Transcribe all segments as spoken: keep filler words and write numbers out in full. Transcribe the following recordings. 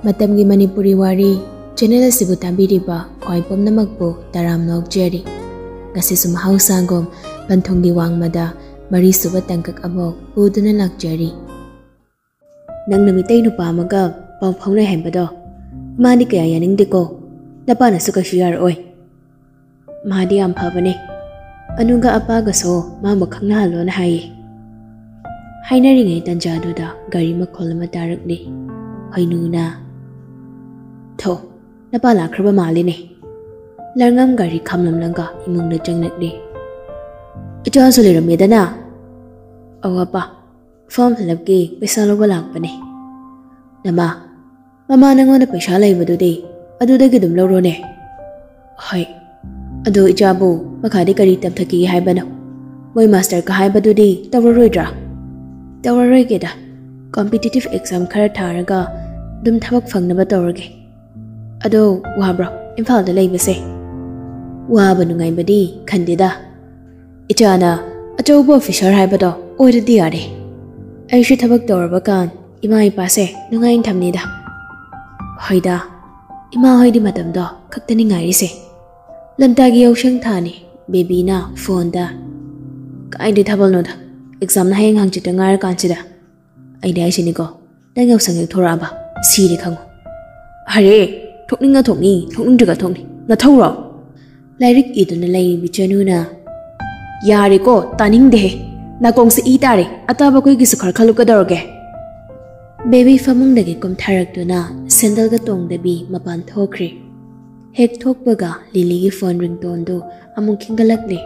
ꯃꯇꯝꯒꯤ ꯃꯅꯤꯄꯨꯔꯤ ꯋꯥꯔꯤ ꯆꯦꯅꯦꯜ ꯑꯁꯤꯕꯨ ꯇꯥꯕꯤꯔꯤꯕ ꯈ꯭ꯋꯥꯏ ꯄꯨꯝꯅꯃꯛꯄꯨ ꯇꯔꯥꯝꯅ ꯑꯣꯛꯆꯔꯤ꯫ ꯉꯁꯤꯁꯨ ꯃꯍꯧꯁꯥꯒꯨꯝ ꯄꯟꯊꯨꯡꯒꯤ ꯋꯥꯡꯃꯗ ꯃꯔꯤꯁꯨꯕ ꯇꯥꯡꯀꯛ ꯑꯃ ꯄꯨꯗꯨꯅ ꯂꯥꯛꯆꯔꯤ꯫ ꯅꯪꯅ ꯃꯤꯇꯩ ꯅꯨꯄꯥ ꯑꯃꯒ ꯄꯥꯎ ꯐꯥꯎꯅꯩ ꯍꯥꯏꯕꯗꯣ ꯏꯃꯥꯗꯤ ꯀꯌꯥ ꯌꯥꯅꯤꯡꯗꯦꯀꯣ꯫ ꯅꯄꯥꯅꯁꯨ ꯀꯩꯁꯨ ꯌꯥꯔꯛꯑꯣꯏ꯫ ꯃꯥꯗꯤ ꯌꯥꯝ ꯐꯕꯅꯦ꯫ ꯑꯅꯨꯒ ꯑꯄꯥꯒꯁꯨ ꯃꯥꯕꯨ ꯈꯪꯅꯍꯜꯂꯣꯅ ꯍꯥꯏꯌꯦ꯫ ꯍꯥꯏꯅꯔꯤꯉꯩ ꯇꯟꯖꯥꯗꯨꯗ ꯒꯥꯔꯤ ꯃꯈꯣꯜ ꯑꯃ ꯇꯥꯔꯛꯂꯦ꯫ ꯍꯩꯅꯨꯅ, "ꯊꯣ, ꯅꯄꯥ ꯂꯥꯛꯈ꯭ꯔꯕ ꯃꯥꯜꯂꯤꯅꯦ꯫" ꯂꯔꯉꯝ ꯒꯥꯔꯤ ꯈꯥꯝꯂꯝꯂꯒ ꯏꯃꯨꯡꯗ ꯆꯪꯂꯛꯂꯦ꯫ "ꯏꯆꯥꯁꯨ ꯂꯩꯔꯝꯃꯦꯗꯅ?" "ꯑꯧ ꯑꯄꯥ, ꯐꯣꯔꯝ ꯐꯤꯜ ꯑꯞꯀꯤ ꯄꯩꯁꯥ ꯂꯧꯕ ꯂꯥꯛꯄꯅꯦ꯫" "ꯅꯃꯥ, ꯃꯃꯥ ꯅꯪꯉꯣꯟꯗ ꯄꯩꯁꯥ ꯂꯩꯕꯗꯨꯗꯤ ꯑꯗꯨꯗꯒꯤ ꯑꯗꯨꯝ ꯂꯧꯔꯣꯅꯦ꯫" "ꯍꯣꯏ, ꯑꯗꯣ ꯏꯆꯥꯕꯨ ꯃꯈꯥꯗꯤ ꯀꯔꯤ ꯇꯝꯊꯈꯤꯒꯦ ꯍꯥꯏꯕꯅꯣ? ꯃꯣꯏ ꯃꯥꯁꯇꯔ ꯀꯥ ꯍꯥꯏꯕꯗꯨꯗꯤ ꯇꯧꯔꯔꯣꯏꯗ꯭ꯔꯥ?" "ꯇꯧꯔꯔꯣꯏꯒꯦꯗ, ꯀꯣꯝꯄꯤꯇꯤꯇꯤꯚ ꯑꯦꯛꯖꯥꯝ ꯈꯔ ꯊꯥꯔꯒ ꯑꯗꯨꯝ ꯊꯕꯛ ꯐꯪꯅꯕ ꯇꯧꯔꯒꯦ꯫" "ꯑꯗꯣ ꯋꯥꯕ꯭ꯔꯣ ꯏꯝꯐꯥꯜꯗ ꯂꯩꯕꯁꯦ?" "ꯋꯥꯕ ꯅꯨꯡꯉꯥꯏꯕꯗꯤ ꯈꯟꯗꯦꯗ꯫ ꯏꯆꯥꯅ ꯑꯆꯧꯕ ꯑꯣꯐꯤꯁꯥꯔ ꯍꯥꯏꯕꯗꯣ ꯑꯣꯏꯔꯗꯤ ꯌꯥꯔꯦ꯫ ꯑꯩꯁꯨ ꯊꯕꯛ ꯇꯧꯔꯕ ꯀꯥꯟ ꯏꯃꯥ ꯏꯄꯥꯁꯦ ꯅꯨꯡꯉꯥꯏꯅ ꯊꯝꯅꯤꯗ꯫" "ꯍꯣꯏꯗ, ꯏꯃꯥ ꯍꯣꯏꯗꯤ ꯃꯇꯝꯗꯣ ꯈꯛꯇꯅꯤ ꯉꯥꯏꯔꯤꯁꯦ꯫ ꯂꯝꯇꯥꯒꯤ ꯌꯥꯎꯁꯪ ꯊꯥꯅꯤ, ꯕꯦꯕꯤꯅ ꯐꯣꯟꯗ꯫" "ꯀꯥꯏꯗꯩ ꯊꯥꯕꯜꯅꯣꯗ, ꯑꯦꯛꯖꯥꯝꯅ ꯍꯌꯦꯡ ꯍꯪꯆꯤꯠꯇ ꯉꯥꯏꯔꯀꯥꯟꯁꯤꯗ꯫ ꯑꯩꯗꯤ ꯍꯥꯏꯁꯤꯅꯤꯀꯣ, ꯅꯪ ꯌꯥꯎꯁꯪ ꯍꯦꯛ ꯊꯣꯔꯛꯑꯕ ꯁꯤꯔꯦ ꯈꯪꯉꯨ꯫" "ꯑꯔꯦ, ꯊꯣꯛꯅꯤꯡꯉ ꯊꯣꯛꯅꯤ, ꯊꯣꯛꯅꯤꯡꯗ꯭ꯔꯒ ꯊꯣꯛꯅꯤ, ꯅꯊꯧꯔꯣ?" ꯂꯥꯏꯔꯤꯛ ꯏꯗꯨꯅ ꯂꯩꯔꯤꯕꯤ ꯆꯅꯨꯅ, "ꯌꯥꯔꯦꯀꯣ, ꯇꯥꯅꯤꯡꯗꯦꯍꯦ, ꯅꯥꯀꯣꯡꯁꯦ ꯏ ꯇꯥꯔꯦ, ꯑꯇꯥꯕ ꯑꯩꯈꯣꯏꯒꯤꯁꯨ ꯈꯔ ꯈꯜꯂꯨ ꯀꯩꯗꯧꯔꯒꯦ?" ꯕꯦꯕꯤ ꯐꯃꯨꯡꯗꯒꯤ ꯀꯨꯝꯊꯔꯛꯇꯨꯅ ꯁꯦꯟꯗꯜꯒ ꯇꯣꯡꯗꯕꯤ ꯃꯄꯥꯟ ꯊꯣꯛꯈ꯭ꯔꯦ꯫ ꯍꯦꯛ ꯊꯣꯛꯄꯒ ꯂꯤꯂꯤꯒꯤ ꯐꯣꯟ ꯔꯤꯡꯇꯣꯟꯗꯨ ꯑꯃꯨꯛ ꯈꯤꯡꯒꯠꯂꯛꯂꯦ꯫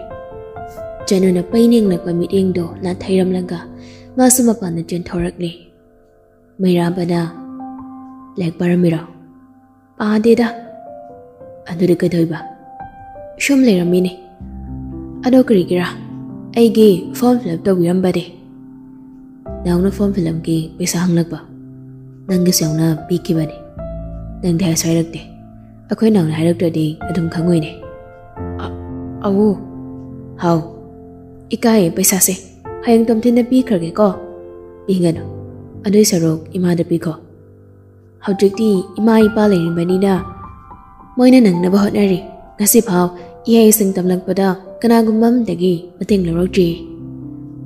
ꯆꯅꯨꯅ ꯄꯩ ꯅꯦꯡꯂꯛꯄ ꯃꯤꯠꯌꯦꯡꯗꯣ ꯅꯥꯊꯩꯔꯝꯂꯒ ꯃꯥꯁꯨ ꯃꯄꯥꯟꯗ ꯆꯦꯟꯊꯣꯔꯛꯂꯦ꯫ ꯃꯩꯔꯥꯕꯅ, "ꯂꯥꯏꯔꯤꯛ ꯄꯥꯔꯝꯃꯤꯔꯣ?" "ꯄꯥꯗꯦꯗ꯫" "ꯑꯗꯨꯗꯤ ꯀꯩꯗꯧꯏꯕ?" "ꯁꯨꯝ ꯂꯩꯔꯝꯃꯤꯅꯦ꯫ ꯑꯗꯣ ꯀꯔꯤꯒꯤꯔꯥ? ꯑꯩꯒꯤ ꯐꯣꯔꯝ ꯐꯤꯜ ꯑꯞ ꯇꯧꯕꯤꯔꯝꯕꯗꯤ?" "ꯅꯥꯎꯅ ꯐꯣꯔꯝ ꯐꯤꯜ ꯑꯞꯀꯤ ꯄꯩꯁꯥ ꯍꯪꯂꯛꯄ, ꯅꯪꯒꯤꯁꯨ ꯌꯥꯎꯅ ꯄꯤꯈꯤꯕꯅꯤ꯫ ꯅꯪꯗꯤ ꯍꯥꯏꯁꯨ ꯍꯥꯏꯔꯛꯇꯦ꯫ ꯑꯩꯈꯣꯏ ꯅꯥꯎꯅ ꯍꯥꯏꯔꯛꯇ꯭ꯔꯗꯤ ꯑꯗꯨꯝ ꯈꯪꯉꯣꯏꯅꯦ꯫" "ꯑ-, ꯑꯋꯨ꯫" "ꯍꯥꯎ, ꯏꯀꯥꯏꯌꯦ ꯄꯩꯁꯥꯁꯦ꯫ ꯍꯌꯦꯡ ꯇꯣꯝꯊꯤꯟꯗ ꯄꯤꯈ꯭ꯔꯒꯦꯀꯣ꯫" "ꯄꯤꯒꯅꯨ, ꯑꯗꯨꯏ ꯁꯔꯨꯛ ꯏꯃꯥꯗ ꯄꯤꯈꯣ꯫" ꯍꯧꯖꯤꯛꯇꯤ ꯏꯃꯥ ꯏꯄꯥ ꯂꯩꯔꯤꯕꯅꯤꯅ ꯃꯣꯏꯅ ꯅꯪꯅꯕ ꯍꯣꯠꯅꯔꯤ꯫ ꯉꯁꯤꯐꯥꯎ ꯏꯍꯩꯁꯤꯡ ꯇꯝꯂꯛꯄꯗ ꯀꯅꯥꯒꯨꯝꯕ ꯑꯃꯗꯒꯤ ꯃꯇꯦꯡ ꯂꯧꯔꯛꯇ꯭ꯔꯤ꯫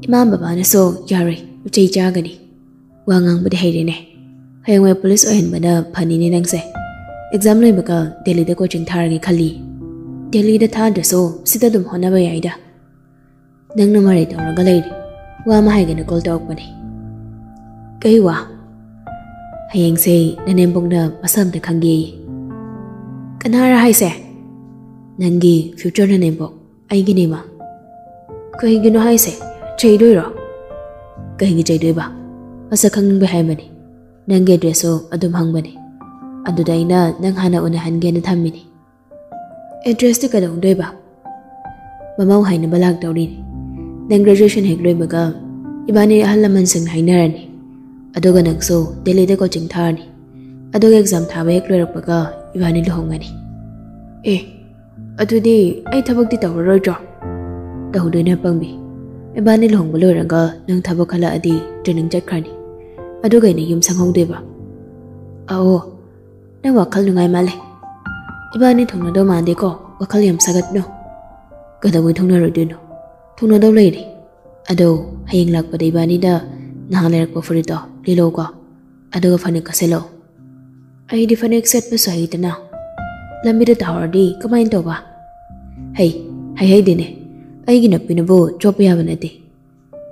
ꯏꯃꯥ ꯕꯕꯥꯅꯁꯨ ꯌꯥꯔꯣꯏ, ꯆꯩ ꯆꯥꯒꯅꯤ꯫ ꯋꯥ ꯉꯥꯡꯕꯗꯤ ꯍꯩꯔꯦꯅꯦ꯫ ꯍꯌꯦꯡꯋꯥꯏ ꯄꯨꯂꯤꯁ ꯑꯣꯏꯍꯟꯕꯅ ꯐꯅꯤꯅꯦ ꯅꯪꯁꯦ꯫ ꯑꯦꯛꯖꯥꯝ ꯂꯣꯏꯕꯒ ꯗꯦꯜꯂꯤꯗ ꯀꯣꯆꯤꯡ ꯊꯥꯔꯒꯦ ꯈꯜꯂꯤ꯫ ꯗꯦꯜꯂꯤꯗ ꯊꯥꯗ꯭ꯔꯁꯨ ꯁꯤꯗ ꯑꯗꯨꯝ ꯍꯣꯠꯅꯕ ꯌꯥꯏꯗ꯫ ꯅꯪꯅ ꯃꯔꯩ ꯇꯧꯔꯒ ꯂꯩꯔꯤ꯫ ꯋꯥ ꯑꯃ ꯍꯥꯏꯒꯦꯅ ꯀꯣꯜ ꯇꯧꯔꯛꯄꯅꯦ꯫ ꯀꯩ ꯋꯥ? ꯍꯌꯦꯡꯁꯦ ꯅꯅꯦꯝꯕꯣꯛꯅ ꯃꯁꯥ ꯑꯝꯇ ꯈꯪꯒꯦꯌꯦ꯫ ꯀꯅꯥꯔ ꯍꯥꯏꯁꯦ? ꯅꯪꯒꯤ ꯐ꯭ꯌꯨꯆꯔ ꯅꯅꯦꯝꯕꯣꯛ꯫ ꯑꯩꯒꯤꯅꯦ ꯃꯥ꯫ ꯀꯩꯒꯤꯅꯣ ꯍꯥꯏꯁꯦ? ꯆꯩꯗꯣꯏꯔꯣ? ꯀꯩꯒꯤ ꯆꯩꯗꯣꯏꯕ? ꯃꯁꯛ ꯈꯪꯅꯤꯡꯕꯩ ꯍꯥꯏꯕꯅꯤ꯫ ꯅꯪꯒꯤ ꯑꯦꯗ꯭ꯔꯦꯁꯁꯨ ꯑꯗꯨꯝ ꯍꯪꯕꯅꯤ꯫ ꯑꯗꯨꯗ ꯑꯩꯅ ꯅꯪ ꯍꯥꯟꯅ ꯎꯅꯍꯟꯒꯦꯅ ꯊꯝꯃꯤꯅꯤ꯫ ꯑꯦꯗ꯭ꯔꯦꯁꯇꯤ ꯀꯩꯗꯧꯗꯣꯏꯕ? ꯃꯃꯧ ꯍꯥꯏꯅꯕ ꯂꯥꯛꯇꯧꯔꯤꯅꯤ꯫ ꯅꯪ ꯒ꯭ꯔꯦꯖꯨꯑꯦꯁꯟ ꯍꯦꯛ ꯂꯣꯏꯕꯒ ꯏꯕꯥꯅꯤ ꯑꯍꯜ ꯂꯃꯟꯁꯤꯡꯅ ꯍꯥꯏꯅꯔꯅꯤ꯫ ꯑꯗꯨꯒ ꯅꯪꯁꯨ ꯗꯦꯜꯂꯤꯗ ꯀꯣꯆꯤꯡ ꯊꯥꯔꯅꯤ꯫ ꯑꯗꯨꯒ ꯑꯦꯛꯖꯥꯝ ꯊꯥꯕ ꯍꯦꯛ ꯂꯣꯏꯔꯛꯄꯒ ꯏꯕꯥꯅꯤ ꯂꯨꯍꯣꯡꯉꯅꯤ꯫ ꯑꯦ, ꯑꯗꯨꯗꯤ ꯑꯩ ꯊꯕꯛꯇꯤ ꯇꯧꯔꯔꯣꯏꯗ꯭ꯔꯣ? ꯇꯧꯗꯣꯏꯅꯦ ꯄꯪꯕꯤ꯫ ꯏꯕꯥꯅꯤ ꯂꯨꯍꯣꯡꯕ ꯂꯣꯏꯔꯒ ꯅꯪ ꯊꯕꯛ ꯈꯜꯂꯛꯑꯗꯤ ꯇ꯭ꯔꯦꯅꯤꯡ ꯆꯠꯈ꯭ꯔꯅꯤ꯫ ꯑꯗꯨꯒ ꯑꯩꯅ ꯌꯨꯝ ꯁꯪꯍꯧꯗꯣꯏꯕ꯫ ꯑꯑꯣ, ꯅꯪ ꯋꯥꯈꯜ ꯅꯨꯡꯉꯥꯏ ꯃꯥꯜꯂꯦ꯫ ꯏꯕꯥꯅꯤ ꯊꯨꯡꯅꯗꯧ ꯃꯥꯟꯗꯦꯀꯣ, ꯋꯥꯈꯜ ꯌꯥꯝ ꯁꯥꯒꯠꯅꯨ꯫ ꯀꯩꯗꯧꯕꯩ ꯊꯨꯡꯅꯔꯣꯏꯗꯣꯏꯅꯣ? ꯊꯨꯡꯅꯗꯧ ꯂꯩꯔꯦ꯫ ꯑꯗꯣ ꯍꯌꯦꯡ ꯂꯥꯛꯄꯗ ꯏꯕꯥꯅꯤꯗ ꯅꯍꯥꯟ ꯂꯩꯔꯛꯄ ꯐꯨꯔꯤꯠꯇꯣ ꯂꯤꯠꯂꯛꯎꯀꯣ, ꯑꯗꯨꯒ ꯐꯅꯦꯛꯀ ꯁꯦꯠꯂꯛꯑꯣ꯫ ꯑꯩꯗꯤ ꯐꯅꯦꯛ ꯁꯦꯠꯄꯁꯨ ꯍꯩꯇꯅ ꯂꯝꯕꯤꯗ ꯇꯥꯍꯧꯔꯗꯤ ꯀꯃꯥꯏꯅ ꯇꯧꯕ? ꯍꯩ, ꯍꯩ ꯍꯩꯗꯦꯅꯦ꯫ ꯑꯩꯒꯤ ꯅꯨꯄꯤꯅꯕꯨ ꯆꯣꯞꯄ ꯌꯥꯕ ꯅꯠꯇꯦ꯫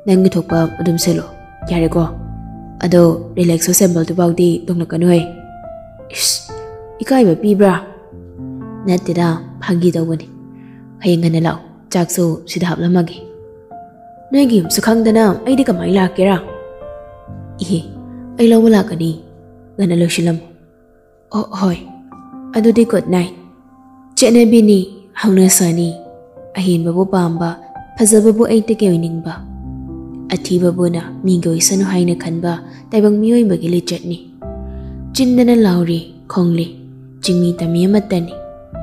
ꯅꯪꯒꯤ ꯊꯣꯛꯄ ꯑꯗꯨꯝ ꯁꯦꯠꯂꯣ, ꯌꯥꯔꯦꯀꯣ? ꯑꯗꯣ ꯔꯤꯂꯦꯛꯁꯣ ꯁꯦꯝꯕꯜꯗꯨꯐꯥꯎꯗꯤ ꯇꯣꯡꯂꯛꯀꯅꯨꯍꯦ꯫ ꯏꯁ, ꯏꯀꯥꯏꯕ ꯄꯤꯕ꯭ꯔꯥ? ꯅꯠꯇꯦꯗ, ꯐꯥꯒꯤ ꯇꯧꯕꯅꯤ꯫ ꯍꯌꯦꯡ ꯉꯟꯅ ꯂꯥꯛꯑꯣ, ꯆꯥꯛꯁꯨ ꯁꯤꯗ ꯍꯥꯞꯂꯝꯃꯒꯦ꯫ ꯅꯣꯏꯒꯤ ꯌꯨꯝꯁꯨ ꯈꯪꯗꯅ ꯑꯩꯗꯤ ꯀꯃꯥꯏꯅ ꯂꯥꯛꯀꯦꯔꯥ? ꯏꯍꯦ, ꯑꯩ ꯂꯧꯕ ꯂꯥꯛꯀꯅꯤ, ꯉꯟꯅ ꯂꯣꯏꯁꯤꯜꯂꯝꯃꯨ꯫ ꯑꯣ, ꯍꯣꯏ꯫ ꯑꯗꯨꯗꯤ ꯒꯨꯗ ꯅꯥꯏꯠ꯫ ꯆꯠꯅꯕꯤꯅꯤ, ꯍꯧꯅꯁꯥꯅꯤ꯫ ꯑꯍꯦꯟꯕꯕꯨ ꯄꯥꯝꯕ, ꯐꯖꯕꯕꯨ ꯑꯩꯇꯒꯤ ꯑꯣꯏꯅꯤꯡꯕ꯫ ꯑꯊꯤꯕꯕꯨꯅ ꯃꯤꯒꯤ ꯑꯣꯏꯁꯅꯨ ꯍꯥꯏꯅ ꯈꯟꯕ ꯇꯥꯏꯕꯪ ꯃꯤꯑꯣꯏꯕꯒꯤ ꯂꯤꯆꯠꯅꯤ꯫ ꯆꯤꯟꯗꯅ ꯂꯥꯎꯔꯤ, ꯈꯣꯡꯂꯤ, ꯆꯤꯡꯃꯤ ꯇꯝꯃꯤ ꯑꯃꯠꯇꯅꯤ꯫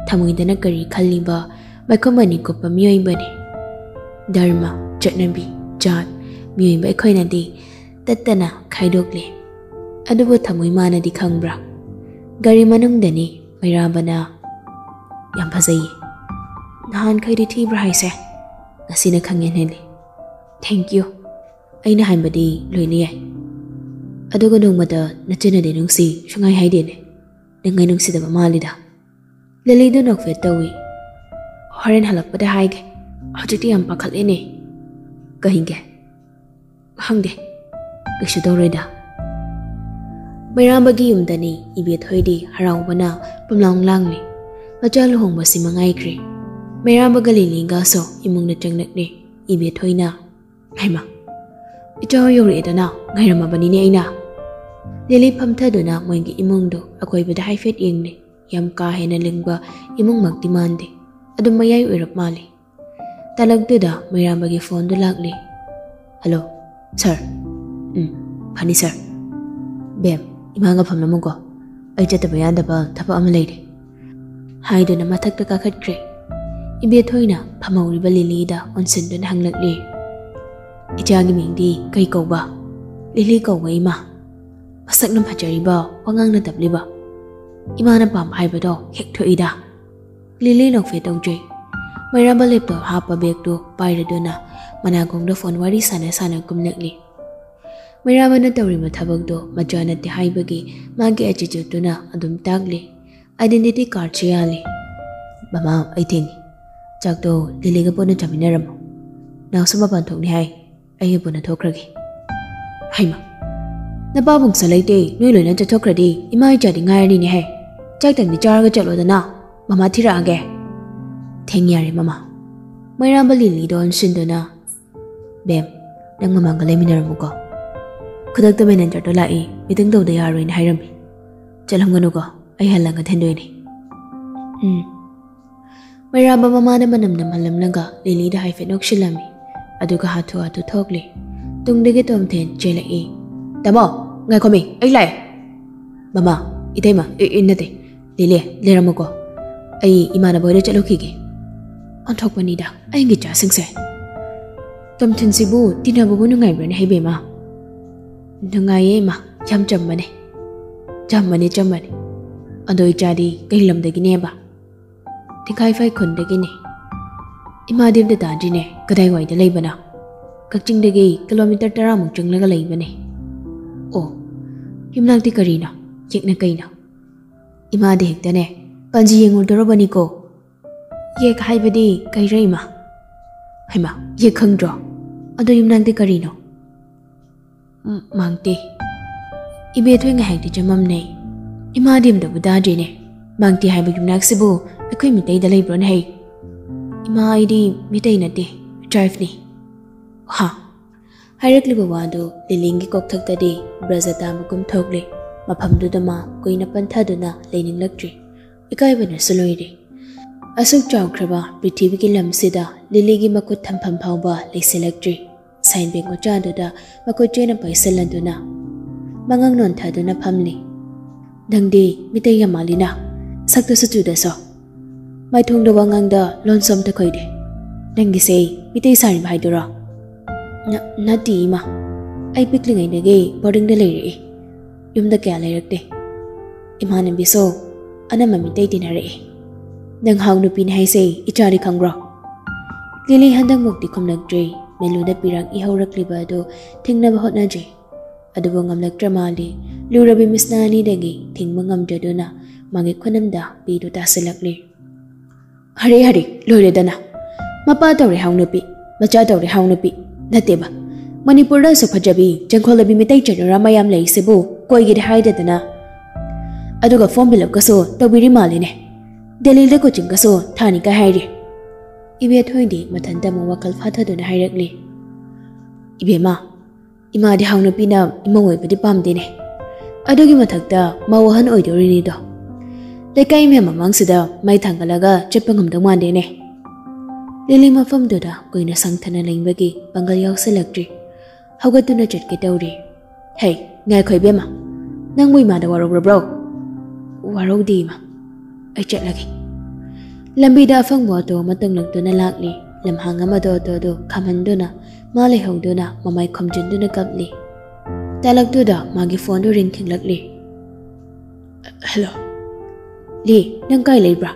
ꯊꯃꯣꯏꯗꯅ ꯀꯔꯤ ꯈꯜꯂꯤꯕ, ꯃꯥꯏꯈꯨꯝ ꯑꯅꯤ ꯀꯨꯞꯄ ꯃꯤꯑꯣꯏꯕꯅꯤ꯫ ꯙꯔꯃ, ꯆꯠꯅꯕꯤ, ꯖꯥꯠ, ꯃꯤꯑꯣꯏꯕ ꯑꯩꯈꯣꯏꯅꯗꯤ ꯇꯠꯇꯅ ꯈꯥꯏꯗꯣꯛꯂꯤ꯫ ꯑꯗꯨꯕꯨ ꯊꯃꯣꯏ ꯃꯥꯅꯗꯤ ꯈꯪꯕ꯭ꯔꯥ? ꯒꯥꯔꯤ ꯃꯅꯨꯡꯗꯅꯤ ꯃꯩꯔꯥꯕꯅ, "ꯌꯥꯝ ꯐꯖꯩꯌꯦ꯫ ꯅꯍꯥꯟꯈꯩꯗꯤ ꯊꯤꯕ꯭ꯔꯥ ꯍꯥꯏꯁꯦ? ꯉꯁꯤꯅ ꯈꯪꯍꯦꯟ ꯍꯦꯜꯂꯤ꯫ Thank you꯫ ꯑꯩꯅ ꯍꯥꯏꯕꯗꯤ ꯂꯣꯏꯅ ꯌꯥꯏ꯫ ꯑꯗꯨꯒ ꯅꯣꯡꯃꯇ ꯅꯆꯤꯟꯅꯗꯤ ꯅꯨꯡꯁꯤ ꯁꯨꯡꯍꯥꯏ ꯍꯥꯏꯗꯦꯅꯦ꯫ ꯅꯪ ꯑꯩ ꯅꯨꯡꯁꯤꯗꯕ ꯃꯥꯜꯂꯤꯗ꯫" ꯂꯤꯂꯤꯗꯨ ꯅꯣꯛꯐꯦꯠ ꯇꯧꯏ꯫ "ꯍꯣꯔꯦꯟ ꯍꯜꯂꯛꯄꯗ ꯍꯥꯏꯒꯦ꯫ ꯍꯧꯖꯤꯛꯇꯤ ꯌꯥꯝ ꯄꯥꯈꯠꯂꯦꯅꯦ꯫" "ꯀꯩꯒꯦ?" "ꯈꯪꯗꯦ, ꯀꯩꯁꯨ ꯇꯧꯔꯣꯏꯗ꯫" ꯃꯩꯔꯥꯕꯒꯤ ꯌꯨꯝꯗꯅꯤ ꯏꯕꯦꯊꯣꯏꯗꯤ ꯍꯔꯥꯎꯕꯅ ꯄꯨꯝꯂꯥꯡ ꯂꯥꯡꯂꯤ꯫ ꯃꯆꯥ ꯂꯨꯍꯣꯡꯕꯁꯤ ꯃꯉꯥꯏꯈ꯭ꯔꯦ꯫ ꯃꯩꯔꯥꯕꯒ ꯂꯤꯂꯤꯒꯁꯨ ꯏꯃꯨꯡꯗ ꯆꯪꯂꯛꯂꯦ꯫ ꯏꯕꯦꯊꯣꯏꯅ, "ꯍꯩꯃꯥ, ꯏꯆꯥ ꯌꯧꯔꯛꯑꯦꯗꯅ, ꯉꯥꯏꯔꯝꯃꯕꯅꯤꯅꯦ ꯑꯩꯅ꯫" ꯂꯤꯂꯤ ꯐꯝꯊꯗꯨꯅ ꯃꯣꯏꯒꯤ ꯏꯃꯨꯡꯗꯨ ꯑꯀꯣꯏꯕꯗ ꯍꯥꯏꯐꯦꯠ ꯌꯦꯡꯂꯦ꯫ ꯌꯥꯝ ꯀꯥ ꯍꯦꯟꯅ ꯂꯤꯡꯕ ꯏꯃꯨꯡꯃꯛꯇꯤ ꯃꯥꯟꯗꯦ꯫ ꯑꯗꯨꯝ ꯃꯌꯥꯏ ꯑꯣꯏꯔꯞ ꯃꯥꯜꯂꯤ꯫ ꯇꯥꯂꯛꯇꯨꯗ ꯃꯩꯔꯥꯕꯒꯤ ꯐꯣꯟꯗꯨ ꯂꯥꯛꯂꯦ꯫ "ꯍꯜꯂꯣ, ꯁꯥꯔ꯫" "ꯎꯝ, ꯐꯅꯤ ꯁꯥꯔ꯫" "ꯕꯦꯝ, ꯏꯃꯥꯒ ꯐꯝꯂꯝꯃꯨꯀꯣ꯫ ꯑꯩ ꯆꯠꯇꯕ ꯌꯥꯗꯕ ꯊꯕꯛ ꯑꯃ ꯂꯩꯔꯦ꯫" ꯍꯥꯏꯗꯨꯅ ꯃꯊꯛꯇ ꯀꯥꯈꯠꯈ꯭ꯔꯦ꯫ ꯏꯕꯦꯊꯣꯏꯅ ꯐꯝꯍꯧꯔꯤꯕ ꯂꯤꯂꯤꯗ ꯑꯣꯟꯁꯤꯟꯗꯨꯅ ꯍꯪꯂꯛꯂꯦ, "ꯏꯆꯥꯒꯤ ꯃꯤꯡꯗꯤ ꯀꯩ ꯀꯧꯕ?" "ꯂꯤꯂꯤ ꯀꯧꯕ, ꯏꯃꯥ꯫" "ꯃꯁꯛꯅ ꯐꯖꯔꯤꯕ, ꯋꯥꯉꯥꯡꯅ ꯇꯞꯂꯤꯕ꯫ ꯏꯃꯥꯅ ꯄꯥꯝꯕ ꯍꯥꯏꯕꯗꯣ ꯍꯦꯛ ꯊꯣꯛꯏꯗ꯫" ꯂꯤꯂꯤ ꯅꯣꯛꯐꯦꯠ ꯇꯧꯗ꯭ꯔꯦ꯫ ꯃꯩꯔꯥꯕ ꯂꯦꯞꯇꯣꯞ ꯍꯥꯞꯄ ꯕꯦꯒꯇꯨ ꯄꯥꯏꯔꯗꯨꯅ ꯃꯅꯥꯀꯣꯡꯗ ꯐꯣꯟ ꯋꯥꯔꯤ ꯁꯥꯟꯅ ꯁꯥꯟꯅ ꯀꯨꯝꯂꯛꯂꯤ꯫ ꯃꯩꯔꯥꯕꯅ ꯇꯧꯔꯤꯕ ꯊꯕꯛꯇꯣ ꯃꯆꯥ ꯅꯠꯇꯦ ꯍꯥꯏꯕꯒꯤ ꯃꯥꯒꯤ ꯑꯦꯇꯤꯆꯨꯠꯇꯨꯅ ꯑꯗꯨꯝ ꯇꯥꯛꯂꯤ꯫ ꯑꯥꯏꯗꯦꯟꯇꯤꯇꯤ ꯀꯥꯔꯗꯁꯨ ꯌꯥꯜꯂꯤ꯫ "ꯃꯃꯥ, ꯑꯩ ꯊꯦꯡꯉꯤ꯫ ꯆꯥꯛꯇꯣ ꯂꯤꯂꯤꯒ ꯄꯨꯟꯅ ꯆꯥꯃꯤꯟꯅꯔꯝꯃꯣ꯫ ꯅꯥꯎꯁꯨ ꯃꯄꯥꯟ ꯊꯣꯛꯅꯤ ꯍꯥꯏ꯫ ꯑꯩꯒ ꯄꯨꯟꯅ ꯊꯣꯛꯈ꯭ꯔꯒꯦ꯫" "ꯍꯩꯃꯥ, ꯅꯄꯥꯕꯨꯡꯁꯨ ꯂꯩꯇꯦ, ꯅꯣꯏ ꯂꯣꯏꯅ ꯆꯠꯊꯣꯛꯈ꯭ꯔꯗꯤ ꯏꯃꯥ ꯏꯆꯥꯗꯤ ꯉꯥꯏꯔꯅꯤꯅꯦꯍꯦ꯫ ꯆꯥꯛꯇꯪꯗꯤ ꯆꯥꯔꯒ ꯆꯠꯂꯣꯗꯅ, ꯃꯃꯥ ꯊꯤꯔꯛꯑꯒꯦ꯫" "ꯊꯦꯡ ꯌꯥꯔꯦ ꯃꯃꯥ꯫" ꯃꯩꯔꯥꯕ ꯂꯤꯂꯤꯗ ꯑꯣꯟꯁꯤꯟꯗꯨꯅ, "ꯕꯦꯝ, ꯅꯪ ꯃꯃꯥꯒ ꯂꯩꯃꯤꯟꯅꯔꯝꯃꯨꯀꯣ꯫ ꯈꯨꯗꯛꯇ ꯃꯦꯅꯦꯖꯔꯗꯣ ꯂꯥꯛꯏ, ꯃꯤꯇꯤꯡ ꯇꯧꯗ ꯌꯥꯔꯣꯏꯅ ꯍꯥꯏꯔꯝꯃꯤ꯫ ꯆꯠꯂꯝꯒꯅꯨꯀꯣ, ꯑꯩ ꯍꯜꯂꯒ ꯊꯤꯟꯗꯣꯏꯅꯤ꯫" "ꯎꯝ꯫" ꯃꯩꯔꯥꯕ ꯃꯃꯥꯅ ꯃꯅꯝ ꯅꯝꯍꯜꯂꯝꯂꯒ ꯂꯤꯂꯤꯗ ꯍꯥꯏꯐꯦꯠ ꯅꯣꯛꯁꯤꯜꯂꯝꯃꯤ꯫ ꯑꯗꯨꯒ ꯍꯥꯊꯨ ꯍꯥꯊꯨ ꯊꯣꯛꯂꯦ꯫ ꯇꯨꯡꯗꯒꯤ ꯇꯣꯝꯊꯦꯟ ꯆꯦꯜꯂꯛꯏ꯫ "ꯇꯥꯃꯣ, ꯉꯥꯏꯈꯣꯃꯤ, ꯑꯩ ꯂꯥꯛꯑꯦ꯫" "ꯃꯃꯥ, ꯏꯇꯩꯃ, ꯑꯦ, ꯑꯦ, ꯅꯠꯇꯦ, ꯂꯤꯂꯤ, ꯂꯩꯔꯝꯃꯨꯀꯣ꯫ ꯑꯩ ꯏꯃꯥꯟꯅꯕ ꯍꯣꯏꯗ ꯆꯠꯂꯨꯈꯤꯒꯦ꯫" ꯑꯣꯟꯊꯣꯛꯄꯅꯤꯗ ꯑꯩꯒꯤ ꯏꯆꯥꯁꯤꯡꯁꯦ꯫ ꯇꯣꯝꯊꯤꯟꯁꯤꯕꯨ ꯇꯤꯟꯅꯕꯕꯨ ꯅꯨꯡꯉꯥꯏꯕ꯭ꯔꯅꯦ ꯍꯩꯕꯦꯝꯃ? "ꯅꯨꯡꯉꯥꯏꯌꯦ ꯏꯃꯥ, ꯌꯥꯝ ꯆꯝꯕꯅꯦ꯫ ꯆꯝꯕꯅꯦ, ꯆꯝꯕꯅꯦ꯫ ꯑꯗꯣ ꯏꯆꯥꯗꯤ ꯀꯩ ꯂꯝꯗꯒꯤꯅꯦꯕ? ꯊꯤꯡꯈꯥꯏꯐꯥꯏ ꯈꯨꯟꯗꯒꯤꯅꯦ꯫ ꯏꯃꯥꯗꯤ ꯑꯝꯇ ꯇꯥꯗ꯭ꯔꯤꯅꯦ, ꯀꯗꯥꯏꯋꯥꯏꯗ ꯂꯩꯕꯅꯣ? ꯀꯛꯆꯤꯡꯗꯒꯤ ꯀꯤꯂꯣꯃꯤꯇꯔ ꯇꯔꯥꯃꯨꯛ ꯆꯪꯂꯒ ꯂꯩꯕꯅꯦ꯫ ꯑꯣ, ꯌꯨꯝꯅꯥꯛꯇꯤ ꯀꯔꯤꯅꯣ? ꯌꯦꯛꯅ ꯀꯩꯅꯣ? ꯏꯃꯥꯗꯤ ꯍꯦꯛꯇꯅꯦ, ꯄꯥꯟꯖꯤ ꯌꯦꯡꯉꯨꯗꯧꯔꯕꯅꯤꯀꯣ꯫ ꯌꯦꯛ ꯍꯥꯏꯕꯗꯤ ꯀꯩꯔꯣ ꯏꯃꯥ? ꯍꯩꯃꯥ, ꯌꯦꯛ ꯈꯪꯗ꯭ꯔꯣ? ꯑꯗꯣ ꯌꯨꯝꯅꯥꯛꯇꯤ ꯀꯔꯤꯅꯣ? ꯎꯝ, ꯃꯥꯡꯇꯦ꯫ ꯏꯕꯦꯊꯣꯏ ꯉꯥꯏꯍꯥꯛꯇꯤ ꯆꯃꯝꯅꯩ꯫ ꯏꯃꯥꯗꯤ ꯑꯝꯇꯕꯨ ꯇꯥꯗ꯭ꯔꯤꯅꯦ꯫ ꯃꯥꯡꯇꯦ ꯍꯥꯏꯕ ꯌꯨꯝꯅꯥꯛꯁꯤꯕꯨ ꯑꯩꯈꯣꯏ ꯃꯤꯇꯩꯗ ꯂꯩꯕ꯭ꯔꯣꯅꯦ ꯍꯩ? ꯏꯃꯥ, ꯑꯩꯗꯤ ꯃꯤꯇꯩ ꯅꯠꯇꯦ, ꯇ꯭ꯔꯥꯏꯕꯅꯤ꯫ ꯍꯥ? ꯍꯥꯏꯔꯛꯂꯤꯕ ꯋꯥꯗꯨ ꯂꯤꯂꯤꯒꯤ ꯀꯣꯛꯊꯛꯇꯗꯤ ꯕ꯭ꯔꯖ ꯇꯥꯕꯒꯨꯝ ꯊꯣꯛꯂꯦ꯫ ꯃꯐꯝꯗꯨꯗ ꯃꯥ ꯀꯨꯏꯅ ꯄꯟꯊꯗꯨꯅ ꯂꯩꯅꯤꯡꯂꯛꯇ꯭ꯔꯤ꯫ ꯏꯀꯥꯏꯕꯅꯁꯨ ꯂꯣꯏꯔꯦ꯫ ꯑꯁꯨꯛ ꯆꯥꯎꯈ꯭ꯔꯕ ꯄ꯭ꯔꯤꯊꯤꯕꯤꯒꯤ ꯂꯝꯁꯤꯗ ꯂꯤꯂꯤꯒꯤ ꯃꯈꯨꯠ ꯊꯝꯐꯝ ꯐꯥꯎꯕ ꯂꯩꯁꯤꯜꯂꯛꯇ꯭ꯔꯤ꯫ ꯁꯥꯏꯟ ꯕꯦꯒ ꯃꯆꯥꯗꯨꯗ ꯃꯈꯨꯠ ꯆꯦꯠꯅ ꯄꯥꯏꯁꯤꯜꯂꯗꯨꯅ ꯃꯉꯛ ꯅꯣꯟꯊꯗꯨꯅ ꯐꯝꯂꯤ꯫ "ꯅꯪꯗꯤ ꯃꯤꯇꯩ ꯌꯥꯝ ꯃꯥꯜꯂꯤꯅ, ꯁꯛꯇꯁꯨ ꯆꯨꯗꯁꯣ꯫ ꯃꯥꯏꯊꯣꯡꯗ ꯋꯥꯉꯥꯡꯗ ꯂꯣꯟꯁꯨ ꯑꯝꯇ ꯈꯣꯏꯗꯦ꯫ ꯅꯪꯒꯤꯁꯦ ꯃꯤꯇꯩ ꯁꯥꯔꯤꯕ ꯍꯥꯏꯗꯨꯔꯣ?" "ꯅ-, ꯅꯠꯇꯦ ꯏꯃꯥ, ꯑꯩ ꯄꯤꯛꯂꯤꯉꯩꯗꯒꯤ ꯕꯣꯔꯗꯤꯡꯗ ꯂꯩꯔꯛꯏ꯫ ꯌꯨꯝꯗ ꯀꯌꯥ ꯂꯩꯔꯛꯇꯦ꯫ ꯏꯃꯥꯟꯅꯕꯤꯁꯨ ꯑꯅꯝꯕ ꯃꯤꯇꯩ ꯇꯤꯟꯅꯔꯛꯏ꯫ ꯅꯪ ꯍꯥꯎ ꯅꯨꯄꯤꯅꯤ ꯍꯥꯏꯁꯦ ꯏꯆꯥꯗꯤ ꯈꯪꯕ꯭ꯔꯣ?" ꯂꯤꯂꯤ ꯍꯟꯗꯛꯃꯨꯛꯇꯤ ꯈꯨꯝꯂꯛꯇ꯭ꯔꯦ꯫ ꯃꯦꯂꯨꯗ ꯄꯤꯔꯛ ꯏꯍꯧꯔꯛꯂꯤꯕ ꯑꯗꯨ ꯊꯤꯡꯅꯕ ꯍꯣꯠꯅꯖꯩ꯫ ꯑꯗꯨꯕꯨ ꯉꯝꯂꯛꯇ꯭ꯔ ꯃꯥꯜꯂꯤ꯫ ꯂꯨꯔꯕꯤ ꯃꯤꯁꯅꯥ ꯑꯅꯤꯗꯒꯤ ꯊꯤꯡꯕ ꯉꯝꯗ꯭ꯔꯗꯨꯅ ꯃꯥꯒꯤ ꯈꯨꯅꯝꯗ ꯄꯤꯗꯨ ꯇꯥꯁꯤꯜꯂꯛꯂꯤ꯫ "ꯍꯔꯦ ꯍꯔꯦ, ꯂꯣꯏꯔꯦꯗꯅ꯫ ꯃꯄꯥ ꯇꯧꯔꯦ ꯍꯥꯎ ꯅꯨꯄꯤ, ꯃꯆꯥ ꯇꯧꯔꯦ ꯍꯥꯎ ꯅꯨꯄꯤ꯫ ꯅꯠꯇꯦꯕ, ꯃꯅꯤꯄꯨꯔꯗ ꯑꯁꯨꯛ ꯐꯖꯕꯤ ꯆꯪꯈꯣꯜꯂꯕꯤ ꯃꯤꯇꯩ ꯆꯅꯨꯔꯥ ꯃꯌꯥꯝ ꯂꯩꯁꯤꯕꯨ ꯀꯣꯏꯒꯦꯗꯤ ꯍꯥꯏꯗꯗꯅ꯫ ꯑꯗꯨꯒ ꯐꯣꯔꯝ ꯐꯤꯜ ꯑꯞꯀꯁꯨ ꯇꯧꯕꯤꯔꯤ ꯃꯥꯜꯂꯤꯅꯦ꯫ ꯗꯦꯜꯂꯤꯗ ꯀꯣꯆꯤꯡꯒꯁꯨ ꯊꯥꯅꯤ ꯀꯥꯏ ꯍꯥꯏꯔꯤ꯫" ꯏꯕꯦꯊꯣꯏꯗꯤ ꯃꯊꯟꯇ ꯑꯃꯨꯛ ꯋꯥꯈꯜ ꯐꯥꯊꯗꯨꯅ ꯍꯥꯏꯔꯛꯂꯤ꯫ "ꯏꯕꯦꯝꯃ, ꯏꯃꯥꯗꯤ ꯍꯥꯎ ꯅꯨꯄꯤꯅ ꯏꯃꯧ ꯑꯣꯏꯕꯗꯤ ꯄꯥꯝꯗꯦꯅꯦ꯫ ꯑꯗꯨꯒꯤ ꯃꯊꯛꯇ ꯃꯧ ꯑꯍꯟ ꯑꯣꯏꯗꯣꯔꯤꯅꯤꯗꯣ꯫ ꯂꯩꯀꯥꯏ ꯃꯌꯥꯝ ꯃꯃꯥꯡꯁꯤꯗ ꯃꯩ ꯊꯥꯡꯒꯠꯂꯒ ꯆꯠꯄ ꯉꯝꯗꯧ ꯃꯥꯟꯗꯦꯅꯦ꯫" ꯂꯤꯂꯤ ꯃꯐꯝꯗꯨꯗ ꯀꯨꯏꯅ ꯁꯪꯊꯅ ꯂꯦꯡꯕꯒꯤ ꯄꯥꯡꯒꯜ ꯌꯥꯎꯁꯤꯜꯂꯛꯇ꯭ꯔꯤ꯫ ꯍꯧꯒꯠꯇꯨꯅ ꯆꯠꯀꯦ ꯇꯧꯔꯤ꯫ "ꯍꯦ, ꯉꯥꯏꯈꯣ ꯏꯕꯦꯝꯃ, ꯅꯪꯕꯨ ꯏꯃꯥꯗ ꯋꯥꯔꯧꯔꯕ꯭ꯔꯣ?" "ꯋꯥꯔꯧꯗꯦ ꯏꯃꯥ, ꯑꯩ ꯆꯠꯂꯒꯦ꯫" ꯂꯝꯕꯤꯗ ꯑꯐꯪꯕ ꯑꯣꯇꯣ ꯑꯃ ꯇꯣꯡꯂꯛꯇꯨꯅ ꯂꯥꯛꯂꯤ꯫ ꯂꯝꯍꯥꯡ ꯑꯃꯗ ꯑꯣꯇꯣꯗꯨ ꯈꯥꯝꯍꯟꯗꯨꯅ ꯃꯥ ꯂꯩꯍꯧꯗꯨꯅ ꯃꯃꯥꯏ ꯈꯨꯝꯖꯤꯟꯗꯨꯅ ꯀꯞꯂꯤ꯫ ꯇꯥꯂꯛꯇꯨꯗ ꯃꯥꯒꯤ ꯐꯣꯟꯗꯨ ꯔꯤꯡ ꯈꯤꯡꯂꯛꯂꯤ꯫ "ꯍꯦꯜꯂꯣ꯫ ꯂꯤ, ꯅꯪ ꯀꯥꯏ ꯂꯩꯕ꯭ꯔꯥ?"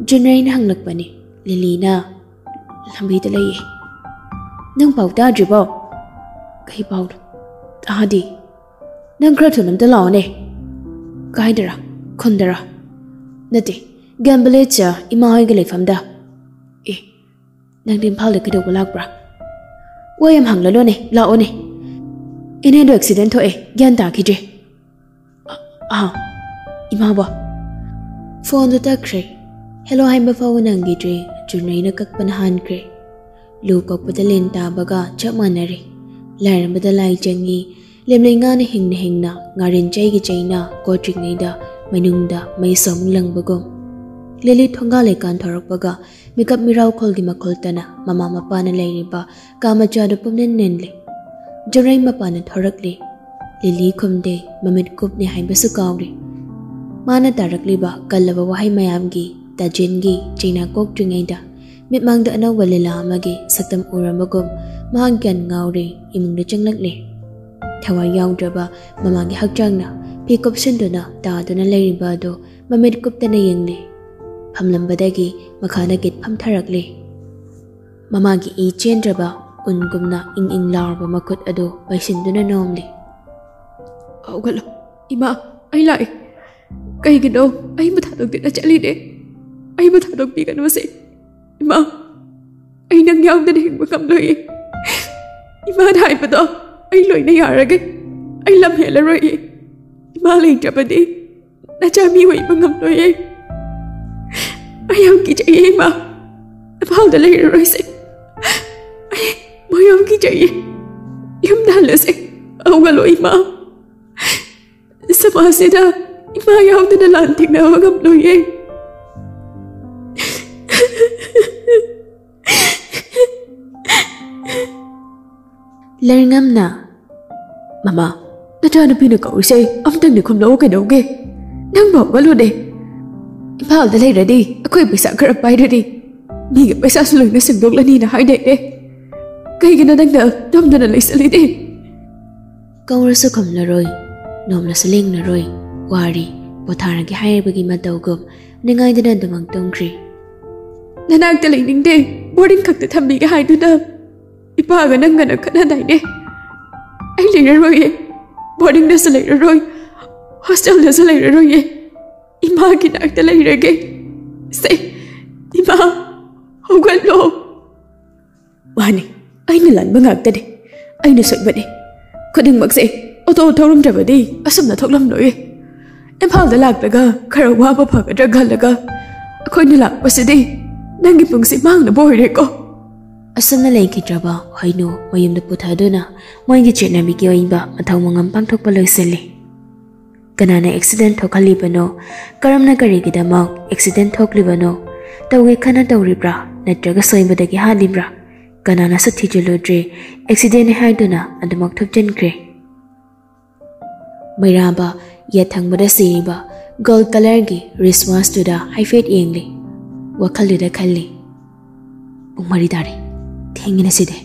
ꯖꯨꯟꯔꯩꯅ ꯍꯪꯂꯛꯄꯅꯤ꯫ ꯂꯤꯂꯤꯅ, "ꯂꯝꯕꯤꯗ ꯂꯩꯌꯦ꯫ ꯅꯪ ꯄꯥꯎ ꯇꯥꯗ꯭ꯔꯤꯕꯣ?" "ꯀꯩ ꯄꯥꯎꯅꯣ? ꯇꯥꯗꯦ꯫ ꯅꯪ ꯈꯔ ꯊꯨꯅ ꯑꯝꯇ ꯂꯥꯛꯑꯣꯅꯦ꯫" "ꯀꯥꯏꯗꯔꯥ? ꯈꯨꯟꯗꯔꯥ?" "ꯅꯠꯇꯦ, ꯒꯦꯝ ꯚꯤꯂꯦꯖꯇ ꯏꯃꯥ ꯍꯣꯏꯒꯤ ꯂꯩꯐꯝꯗ꯫" "ꯑꯦ, ꯅꯪꯗꯤ ꯏꯝꯐꯥꯜꯗ ꯀꯩꯗꯧꯕ ꯂꯥꯛꯄ꯭ꯔꯥ? ꯋꯥ ꯌꯥꯝ ꯍꯪꯂꯅꯨꯅꯦ, ꯂꯥꯛꯑꯣꯅꯦ꯫" "ꯏꯅꯦꯗꯣ ꯑꯦꯛꯁꯤꯗꯦꯟ ꯊꯣꯛꯑꯦ, ꯒ꯭ꯌꯥꯟ ꯇꯥꯈꯤꯗ꯭ꯔꯦ꯫" "ꯑ-, ꯑꯥ, ꯏꯃꯥꯕꯣ?" ꯐꯣꯟꯗꯨ ꯇꯠꯈ꯭ꯔꯦ꯫ ꯍꯦꯜꯂꯣ ꯍꯥꯏꯕ ꯐꯥꯎꯕ ꯅꯪꯈꯤꯗ꯭ꯔꯦ꯫ ꯖꯨꯟꯔꯩꯅ ꯀꯛꯄꯅ ꯍꯥꯟꯈ꯭ꯔꯦ꯫ ꯂꯨ ꯀꯣꯛꯄꯗ ꯂꯦꯟ ꯇꯥꯕꯒ ꯆꯞ ꯃꯥꯟꯅꯔꯦ꯫ ꯂꯥꯏꯔꯕꯗ ꯂꯥꯏ ꯆꯪꯉꯤ, ꯂꯦꯝꯂꯩ ꯉꯥꯅ ꯍꯤꯡꯅ ꯍꯤꯡꯅ ꯉꯥꯔꯦꯟ ꯆꯩꯒꯤ ꯆꯩꯅ ꯀꯣꯠꯇ꯭ꯔꯤꯉꯩꯗ ꯃꯅꯨꯡꯗ ꯃꯩꯁꯨ ꯑꯃꯨꯛ ꯂꯪꯕꯒꯨꯝ꯫ ꯂꯤꯂꯤ ꯊꯣꯡꯒꯥꯜ ꯂꯩꯀꯥꯟ ꯊꯣꯔꯛꯄꯒ ꯃꯤꯀꯞ ꯃꯤꯔꯥꯎꯈꯣꯜꯒꯤ ꯃꯈꯣꯜꯇꯅ ꯃꯃꯥ ꯃꯄꯥꯅ ꯂꯩꯔꯤꯕ ꯀꯥ ꯃꯆꯥꯗꯨ ꯄꯨꯝꯅꯤꯟ ꯅꯤꯜꯂꯤ꯫ ꯖꯨꯔꯩ ꯃꯄꯥꯅ ꯊꯣꯔꯛꯂꯤ꯫ ꯂꯤꯂꯤ ꯈꯨꯝꯗꯦ, ꯃꯃꯤꯠ ꯀꯨꯞꯅꯤ ꯍꯥꯏꯕꯁꯨ ꯀꯥꯎꯔꯤ꯫ ꯃꯥꯅ ꯇꯥꯔꯛꯂꯤꯕ ꯀꯜꯂꯕ ꯋꯥꯍꯩ ꯃꯌꯥꯝꯒꯤ ꯇꯥꯖꯤꯟꯒꯤ ꯆꯩꯅꯥ ꯀꯣꯛꯇ꯭ꯔꯤꯉꯩꯗ ꯃꯤꯠꯃꯥꯡꯗ ꯑꯅꯧꯕ ꯂꯤꯂꯥ ꯑꯃꯒꯤ ꯁꯛꯇꯝ ꯎꯔꯝꯕꯒꯨꯝ ꯃꯍꯥꯛ ꯒ꯭ꯌꯥꯟ ꯉꯥꯎꯔꯦ, ꯏꯃꯨꯡꯗ ꯆꯪꯂꯛꯂꯦ꯫ ꯊꯋꯥꯏ ꯌꯥꯎꯗ꯭ꯔꯕ ꯃꯃꯥꯒꯤ ꯍꯛꯆꯥꯡꯅ ꯐꯤ ꯀꯨꯞꯁꯤꯟꯗꯨꯅ ꯇꯥꯗꯨꯅ ꯂꯩꯔꯤꯕ ꯑꯗꯨ ꯃꯃꯤꯠ ꯀꯨꯞꯇꯅ ꯌꯦꯡꯂꯦ꯫ ꯐꯝꯂꯝꯕꯗꯒꯤ ꯃꯈꯥꯗ ꯒꯤꯠ ꯐꯝꯊꯔꯛꯂꯦ꯫ ꯃꯃꯥꯒꯤ ꯏ ꯆꯦꯟꯗ꯭ꯔꯕ ꯎꯟꯒꯨꯝꯅ ꯏꯪ ꯏꯪ ꯂꯥꯎꯔꯕ ꯃꯈꯨꯠ ꯑꯗꯨ ꯄꯩꯁꯤꯟꯗꯨꯅ ꯅꯣꯝꯂꯤ꯫ "ꯍꯧꯒꯠꯂꯣ, ꯏꯃꯥ, ꯑꯩ ꯂꯥꯛꯑꯦ꯫ ꯀꯩꯒꯤꯅꯣ ꯑꯩꯕꯨ ꯊꯥꯗꯣꯛꯇꯨꯅ ꯆꯠꯂꯤꯅꯦ? ꯑꯩꯕꯨ ꯊꯥꯗꯣꯛꯄꯤꯒꯅꯨꯁꯦ꯫ ꯏꯃꯥ, ꯑꯩ ꯅꯪ ꯌꯥꯎꯗꯅ ꯍꯤꯡꯕ ꯉꯝꯂꯣꯏꯌꯦ꯫ ꯏꯃꯥꯅ ꯍꯥꯏꯕꯗꯣ ꯑꯩ ꯂꯣꯏꯅ ꯌꯥꯔꯒꯦ꯫ ꯑꯩ ꯂꯝ ꯍꯦꯜꯂꯔꯣꯏꯌꯦ꯫ ꯏꯃꯥ ꯂꯩꯇ꯭ꯔꯕꯗꯤ ꯅꯆꯥ ꯃꯤ ꯑꯣꯏꯕ ꯉꯝꯂꯣꯏꯌꯦ꯫ ꯑꯩ ꯌꯥꯝ ꯀꯤꯖꯩꯌꯦ ꯏꯃꯥ꯫ ꯏꯝꯐꯥꯜꯗ ꯂꯩꯔꯔꯣꯏꯁꯦ꯫ ꯑꯩ ꯃꯣꯏ ꯌꯥꯝ ꯀꯤꯖꯩꯌꯦ꯫ ꯌꯨꯝꯗ ꯍꯜꯂꯁꯦ꯫ ꯍꯧꯒꯠꯂꯣ ꯏꯃꯥ꯫ ꯁꯃꯥꯖꯁꯤꯗ ꯏꯃꯥ ꯌꯥꯎꯗꯅ ꯂꯥꯟ ꯊꯦꯡꯅꯕ ꯉꯝꯂꯣꯏꯌꯦ꯫" ꯂꯩꯉꯝꯅ, "ꯃꯃꯥ, ꯅꯆꯥꯅꯨꯄꯤꯅ ꯀꯧꯔꯤꯁꯦ ꯑꯝꯇꯪꯗꯤ ꯈꯨꯝꯂꯛꯎ ꯀꯩꯗꯧꯒꯦ? ꯅꯪꯕꯨ ꯍꯧꯒꯠꯂꯨꯅꯦ꯫ ꯏꯝꯐꯥꯜꯗ ꯂꯩꯔꯗꯤ ꯑꯩꯈꯣꯏ ꯄꯩꯁꯥ ꯈꯔ ꯄꯥꯏꯔꯗꯤ ꯃꯤꯒꯤ ꯄꯩꯁꯥꯁꯨ ꯂꯣꯏꯅ ꯁꯦꯡꯗꯣꯛꯂꯅꯤꯅ ꯍꯥꯏꯗꯥꯏꯅꯦ? ꯀꯩꯒꯤꯅꯣ ꯅꯪꯅ ꯅꯝꯗꯅ ꯂꯩꯁꯜꯂꯤꯗꯤ?" ꯀꯧꯔꯁꯨ ꯈꯨꯝꯂꯔꯣꯏ, ꯅꯣꯝꯂꯁꯨ ꯂꯦꯡꯂꯔꯣꯏ꯫ ꯋꯥꯔꯤ ꯄꯣꯊꯥꯔꯒꯦ ꯍꯥꯏꯔꯕꯒꯤ ꯃꯇꯧꯒꯨꯝ ꯅꯤꯡꯉꯥꯏꯗꯅ ꯑꯗꯨꯃꯛ ꯇꯨꯝꯈ꯭ꯔꯦ꯫ "ꯅꯅꯥꯛꯇ ꯂꯩꯅꯤꯡꯗꯦ, ꯕꯣꯔꯗꯤꯡ ꯈꯛꯇ ꯊꯝꯕꯤꯒꯦ ꯍꯥꯏꯗꯨꯅ ꯏꯄꯥꯒ ꯅꯪꯒꯅ ꯈꯠꯅꯗꯥꯏꯅꯦ? ꯑꯩ ꯂꯩꯔꯔꯣꯏꯌꯦ, ꯕꯣꯔꯗꯤꯡꯗꯁꯨ ꯂꯩꯔꯔꯣꯏ, ꯍꯣꯁꯇꯦꯜꯗꯁꯨ ꯂꯩꯔꯔꯣꯏꯌꯦ꯫ ꯏꯃꯥꯒꯤ ꯅꯥꯛꯇ ꯂꯩꯔꯒꯦ꯫ ꯁꯦ, ꯏꯃꯥ, ꯍꯧꯒꯠꯂꯣ꯫" ꯃꯥꯅꯤ, ꯑꯩꯅ ꯂꯥꯟꯕ ꯉꯥꯛꯇꯅꯤ, ꯑꯩꯅ ꯁꯣꯏꯕꯅꯤ꯫ ꯈꯨꯗꯤꯡꯃꯛꯁꯦ ꯑꯣꯇꯣ ꯊꯧꯔꯝꯗ꯭ꯔꯕꯗꯤ ꯑꯁꯨꯝꯅ ꯊꯣꯛꯂꯝꯂꯣꯏꯌꯦ꯫ ꯏꯝꯐꯥꯜꯗ ꯂꯥꯛꯂꯒ ꯈꯔ ꯋꯥꯕ ꯐꯒꯗ꯭ꯔꯥ ꯈꯜꯂꯒ ꯑꯩꯈꯣꯏꯅ ꯂꯥꯛꯄꯁꯤꯗꯤ ꯅꯪꯒꯤ ꯄꯨꯟꯁꯤ ꯃꯥꯡꯅꯕ ꯑꯣꯏꯔꯦꯀꯣ꯫ ꯑꯁꯨꯝꯅ ꯂꯩꯈꯤꯗ꯭ꯔꯕ ꯍꯩꯅꯨ ꯃꯌꯨꯝꯗ ꯄꯨꯊꯗꯨꯅ ꯃꯣꯏꯒꯤ ꯆꯠꯅꯕꯤꯒꯤ ꯑꯣꯏꯕ ꯃꯊꯧ ꯃꯉꯝ ꯄꯥꯡꯊꯣꯛꯄ ꯂꯣꯏꯁꯤꯜꯂꯤ꯫ ꯀꯅꯥꯅ ꯑꯦꯛꯁꯤꯗꯦꯟ ꯊꯣꯛꯍꯜꯂꯤꯕꯅꯣ? ꯀꯔꯝꯅ ꯀꯔꯤꯒꯤꯗꯃꯛ ꯑꯦꯛꯁꯤꯗꯦꯟ ꯊꯣꯛꯂꯤꯕꯅꯣ? ꯇꯧꯒꯦ ꯈꯟꯅ ꯇꯧꯔꯤꯕ꯭ꯔꯥ? ꯅꯠꯇ꯭ꯔꯒ ꯁꯣꯏꯕꯗꯒꯤ ꯍꯥꯠꯂꯤꯕ꯭ꯔꯥ? ꯀꯅꯥꯅꯁꯨ ꯊꯤꯖꯤꯜꯂꯨꯗ꯭ꯔꯦ꯫ ꯑꯦꯛꯁꯤꯗꯦꯟꯅꯤ ꯍꯥꯏꯗꯨꯅ ꯑꯗꯨꯃꯛ ꯊꯨꯞꯆꯤꯟꯈ꯭ꯔꯦ꯫ ꯃꯩꯔꯥꯕ ꯌꯦꯠ ꯊꯪꯕꯗ ꯁꯤꯔꯤꯕ ꯒꯣꯜ ꯀꯂꯔꯒꯤ ꯔꯤꯁꯋꯥꯁꯇꯨꯗ ꯍꯥꯏꯐꯦꯠ ꯌꯦꯡꯂꯤ꯫ ꯋꯥꯈꯜꯗꯨꯗ ꯈꯜꯂꯤ, "ꯄꯨꯡ ꯃꯔꯤ ꯇꯥꯔꯦ, ꯊꯦꯡꯉꯤꯅ ꯁꯤꯗꯤ꯫"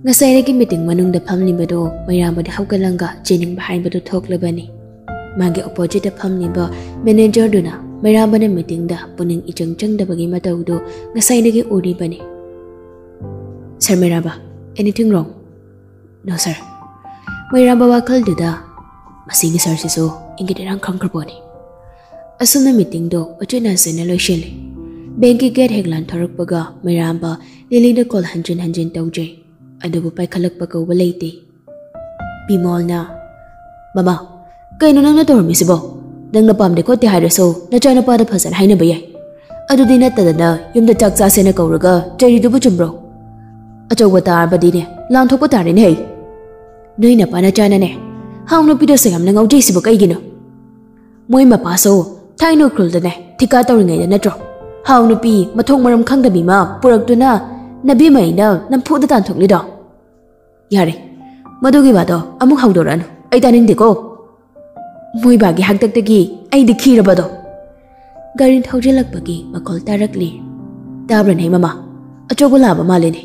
ꯉꯁꯥꯏꯗꯒꯤ ꯃꯤꯇꯤꯡ ꯃꯅꯨꯡꯗ ꯐꯝꯂꯤꯕꯗꯣ ꯃꯩꯔꯥꯕꯗꯤ ꯍꯧꯒꯠꯂꯒ ꯆꯦꯟꯅꯤꯡꯕ ꯍꯥꯏꯕꯗꯨ ꯊꯣꯛꯂꯕꯅꯤ꯫ ꯃꯥꯒꯤ ꯑꯣꯄꯣꯖꯤꯠꯇ ꯐꯝꯂꯤꯕ ꯃꯦꯅꯦꯖꯔꯗꯨꯅ ꯃꯩꯔꯥꯕꯅ ꯃꯤꯇꯤꯡꯗ ꯄꯨꯛꯅꯤꯡ ꯏꯆꯪ ꯆꯪꯗꯕꯒꯤ ꯃꯇꯧꯗꯨ ꯉꯁꯥꯏꯗꯒꯤ ꯎꯔꯤꯕꯅꯤ꯫ "ꯁꯥꯔ ꯃꯩꯔꯥꯕ, anything wrong?" "No, sir." ꯃꯩꯔꯥꯕ ꯋꯥꯈꯜꯗꯨꯗ, "ꯃꯁꯤꯒꯤ ꯁꯥꯔꯁꯤꯁꯨ ꯏꯪꯒꯤꯠ ꯏꯔꯥꯡ ꯈꯪꯈ꯭ꯔꯄꯣꯠꯅꯤ꯫" ꯑꯁꯨꯝꯅ ꯃꯤꯇꯤꯡꯗꯣ ꯎꯆꯤꯟ ꯅꯥꯆꯤꯟꯅ ꯂꯣꯏꯁꯤꯜꯂꯤ꯫ ꯕꯦꯡꯀꯤ ꯒꯦꯠ ꯍꯦꯛ ꯂꯥꯟꯊꯣꯔꯛꯄꯒ ꯃꯩꯔꯥꯕ ꯂꯤꯂꯤꯗ ꯀꯣꯜ ꯍꯟꯖꯤꯟ ꯍꯟꯖꯤꯟ ꯇꯧꯖꯩ, ꯑꯗꯨꯕꯨ ꯄꯥꯏꯈꯠꯂꯛꯄ ꯀꯧꯕ ꯂꯩꯇꯦ꯫ ꯕꯤꯃꯣꯜꯅ, "ꯃꯃꯥ, ꯀꯩꯅꯣ ꯅꯪꯅ ꯇꯧꯔꯝꯃꯤꯁꯤꯕꯣ? ꯅꯪꯅ ꯄꯥꯝꯗꯦ ꯈꯣꯠꯇꯦ ꯍꯥꯏꯔꯁꯨ ꯅꯆꯥꯅꯨꯄꯥꯗ ꯐꯖꯅ ꯍꯥꯏꯅꯕ ꯌꯥꯏ꯫ ꯑꯗꯨꯗꯤ ꯅꯠꯇꯗꯅ ꯌꯨꯝꯗ ꯆꯥꯛ ꯆꯥꯁꯦꯅ ꯀꯧꯔꯒ ꯆꯩꯔꯤꯗꯨꯕꯨ ꯆꯨꯝꯕ꯭ꯔꯣ? ꯑꯆꯧꯕ ꯇꯥꯔꯕꯗꯤꯅꯦ, ꯂꯥꯟꯊꯣꯛꯄ ꯇꯥꯔꯦꯅꯦ ꯍꯩ꯫ ꯅꯣꯏ ꯅꯄꯥ ꯅꯆꯥꯅꯅꯦ, ꯍꯥꯎ ꯅꯨꯄꯤꯗꯁꯨ ꯌꯥꯝꯅ ꯉꯥꯎꯖꯩꯁꯤꯕꯨ ꯀꯩꯒꯤꯅꯣ? ꯃꯣꯏ ꯃꯄꯥꯁꯨ ꯊꯥꯏꯅ ꯎꯈ꯭ꯔꯨꯜꯗꯅꯦ ꯊꯤꯀꯥ ꯇꯧꯔꯤꯉꯩꯗ ꯅꯠꯇ꯭ꯔꯣ ꯍꯥꯎ ꯅꯨꯄꯤ ꯃꯊꯣꯡ ꯃꯔꯝ ꯈꯪꯗꯕꯤ ꯑꯃ ꯄꯨꯔꯛꯇꯨꯅ ꯅꯕꯦꯝꯃ ꯑꯩꯅ ꯅꯝꯐꯨꯗ ꯇꯥꯟꯊꯣꯛꯂꯤꯗꯣ?" "ꯌꯥꯔꯦ, ꯃꯗꯨꯒꯤ ꯋꯥꯗꯣ ꯑꯃꯨꯛ ꯍꯧꯗꯣꯔꯛꯑꯅꯨ, ꯑꯩ ꯇꯥꯅꯤꯡꯗꯦꯀꯣ꯫ ꯃꯣꯏ ꯕꯥꯒꯤ ꯍꯥꯛꯇꯛꯇꯒꯤ ꯑꯩꯗꯤ ꯈꯤꯔꯕꯗꯣ꯫" ꯒꯥꯔꯤ ꯊꯧꯖꯤꯜꯂꯛꯄꯒꯤ ꯃꯈꯣꯜ ꯇꯥꯔꯛꯂꯤ꯫ "ꯇꯥꯕ꯭ꯔꯅꯦ ꯃꯃꯥ? ꯑꯆꯧꯕ ꯂꯥꯛꯑꯕ ꯃꯥꯜꯂꯦꯅꯦ꯫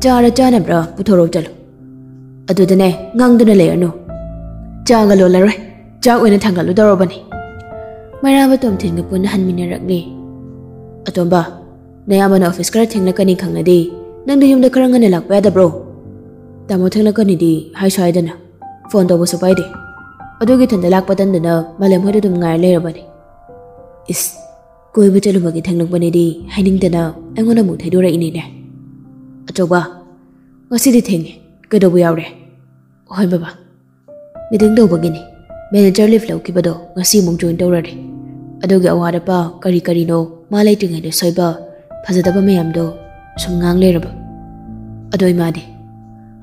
ꯆꯥꯔ ꯆꯥꯅꯕ꯭ꯔꯥ ꯄꯨꯊꯣꯔꯛꯑꯣ ꯆꯠꯂꯣ꯫" ꯑꯗꯨꯗꯅꯦ, ꯉꯥꯡꯗꯨꯅ ꯂꯩꯔꯅꯨ꯫ ꯆꯥꯒ ꯂꯣꯜꯂꯔꯣꯏ, ꯆꯥꯛ ꯑꯣꯏꯅ ꯊꯥꯡꯒꯠꯂꯨꯗꯧꯔꯕꯅꯤ꯫ ꯃꯩꯔꯥꯕ ꯇꯣꯝꯊꯤꯟꯒ ꯄꯨꯟꯅ ꯍꯟꯃꯤꯟꯅꯔꯛꯂꯤ꯫ "ꯑꯇꯣꯝꯕ, ꯅꯌꯥꯝꯕꯅ ꯑꯣꯐꯤꯁ ꯈꯔ ꯊꯦꯡꯂꯛꯀꯅꯤ ꯈꯪꯂꯗꯤ ꯅꯪꯗꯤ ꯌꯨꯝꯗ ꯈꯔ ꯉꯟꯅ ꯂꯥꯛꯄ ꯌꯥꯗꯕ꯭ꯔꯣ? ꯇꯥꯃꯣ ꯊꯦꯡꯂꯛꯀꯅꯤꯗꯤ ꯍꯥꯏꯁꯨ ꯍꯥꯏꯗꯅ, ꯐꯣꯟ ꯇꯧꯕꯁꯨ ꯄꯥꯏꯗꯦ꯫ ꯑꯗꯨꯒꯤ ꯏꯊꯟꯗ ꯂꯥꯛꯄ ꯇꯟꯗꯅ ꯃꯥꯂꯦꯝ ꯍꯣꯏꯗ ꯑꯗꯨꯝ ꯉꯥꯏꯔ ꯂꯩꯔꯕꯅꯤ꯫" "ꯏꯁ, ꯀꯣꯏꯕ ꯆꯠꯂꯨꯕꯒꯤ ꯊꯦꯡꯂꯛꯄꯅꯦꯗꯤ ꯍꯥꯏꯅꯤꯡꯗꯅ ꯑꯩꯉꯣꯟꯗ ꯑꯃꯨꯛ ꯊꯩꯗꯣꯔꯛꯏꯅꯤꯅꯦ꯫ ꯑꯆꯧꯕ, ꯉꯁꯤꯗꯤ ꯊꯦꯡꯉꯦ, ꯀꯩꯗꯧꯕ ꯌꯥꯎꯔꯦ?" "ꯍꯣꯏ ꯕꯕꯥ, ꯃꯤꯇꯤꯡ ꯇꯧꯕꯒꯤꯅꯤ꯫ ꯃꯦꯅꯦꯖꯔ ꯂꯤꯐ ꯂꯧꯈꯤꯕꯗꯣ ꯉꯁꯤ ꯑꯃꯨꯛ ꯖꯣꯏꯟ ꯇꯧꯔꯔꯦ꯫ ꯑꯗꯨꯒꯤ ꯑꯋꯥꯠ ꯑꯄꯥ ꯀꯔꯤ ꯀꯔꯤꯅꯣ ꯃꯥ ꯂꯩꯇ꯭ꯔꯤꯉꯩꯗ ꯁꯣꯏꯕ ꯐꯖꯗꯕ ꯃꯌꯥꯝꯗꯣ ꯁꯨꯝ ꯉꯥꯡ ꯂꯩꯔꯕ꯫ ꯑꯗꯣ ꯏꯃꯥꯗꯤ?"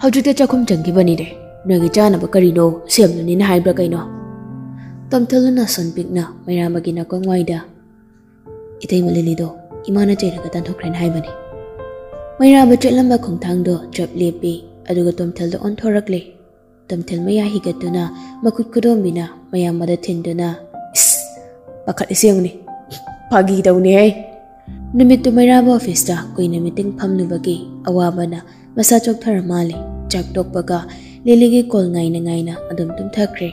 "ꯍꯧꯖꯤꯛꯇ ꯆꯥꯛꯈꯨꯝ ꯆꯪꯈꯤꯕꯅꯤꯅꯦ꯫ ꯅꯣꯏꯒꯤ ꯆꯥꯅꯕ ꯀꯔꯤꯅꯣ ꯁꯦꯝꯂꯨꯅꯤꯅ ꯍꯥꯏꯕ꯭ꯔꯥ ꯀꯩꯅꯣ?" ꯇꯣꯝꯊꯤꯜꯅ ꯅꯥꯁꯣꯟ ꯄꯤꯛꯅ ꯃꯩꯔꯥꯕꯒꯤ ꯅꯥꯀꯣꯡꯋꯥꯏꯗ, "ꯏꯇꯩꯃ ꯂꯤꯂꯤꯗꯣ ꯏꯃꯥꯅ ꯆꯩꯔꯒ ꯇꯥꯟꯊꯣꯛꯈ꯭ꯔꯦꯅ ꯍꯥꯏꯕꯅꯤ꯫" ꯃꯩꯔꯥꯕ ꯆꯠꯂꯝꯕ ꯈꯣꯡꯊꯥꯡꯗꯣ ꯆꯞ ꯂꯦꯞꯄꯤ, ꯑꯗꯨꯒ ꯇꯣꯝꯊꯤꯜꯗ ꯑꯣꯟꯊꯣꯔꯛꯂꯦ꯫ ꯇꯣꯝꯊꯤꯜ ꯃꯌꯥ ꯍꯤꯒꯠꯇꯨꯅ ꯃꯈꯨꯠ ꯈꯨꯗꯣꯝꯕꯤꯅ ꯃꯌꯥꯝꯕꯗ ꯊꯤꯟꯗꯨꯅ, "ꯏꯁ, ꯄꯥꯈꯠꯂꯤꯁꯦ ꯌꯦꯡꯉꯨꯅꯦ, ꯐꯥꯒꯤ ꯇꯧꯅꯤꯍꯦ꯫" ꯅꯨꯃꯤꯠꯇꯨ ꯃꯩꯔꯥꯕ ꯑꯣꯐꯤꯁꯇ ꯀꯨꯏꯅ ꯃꯤꯇꯤꯡ ꯐꯝꯂꯨꯕꯒꯤ ꯑꯋꯥꯕꯅ ꯃꯁꯥ ꯆꯣꯛꯊꯔ ꯃꯥꯜꯂꯦ꯫ ꯆꯥꯛ ꯇꯣꯛꯄꯒ ꯂꯤꯂꯤꯒꯤ ꯀꯣꯜ ꯉꯥꯏꯅ ꯉꯥꯏꯅ ꯑꯗꯨꯝ ꯇꯨꯝꯊꯈ꯭ꯔꯦ꯫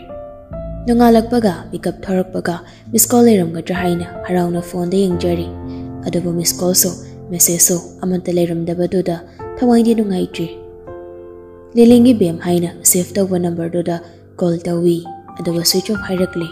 ꯅꯣꯡꯉꯥꯜꯂꯛꯄꯒ ꯃꯤꯀꯞ ꯊꯣꯔꯛꯄꯒ ꯃꯤꯁ ꯀꯣꯜ ꯂꯩꯔꯝꯒꯗ꯭ꯔꯥ ꯍꯥꯏꯅ ꯍꯔꯥꯎꯅ ꯐꯣꯟꯗ ꯌꯦꯡꯖꯔꯤ꯫ ꯑꯗꯨꯕꯨ ꯃꯤꯁ ꯀꯣꯜꯁꯨ ꯃꯦꯁꯦꯖꯁꯨ ꯑꯃꯠꯇ ꯂꯩꯔꯝꯗꯕꯗꯨꯗ ꯊꯋꯥꯏꯗꯤ ꯅꯨꯡꯉꯥꯏꯇ꯭ꯔꯤ꯫ ꯂꯤꯂꯤꯒꯤ ꯕꯦꯝ ꯍꯥꯏꯅ ꯁꯦꯚ ꯇꯧꯕ ꯅꯝꯕꯔꯗꯨꯗ ꯀꯣꯜ ꯇꯧꯏ, ꯑꯗꯨꯒ ꯁ꯭ꯋꯤꯆ ꯑꯣꯐ ꯍꯥꯏꯔꯛꯂꯦ꯫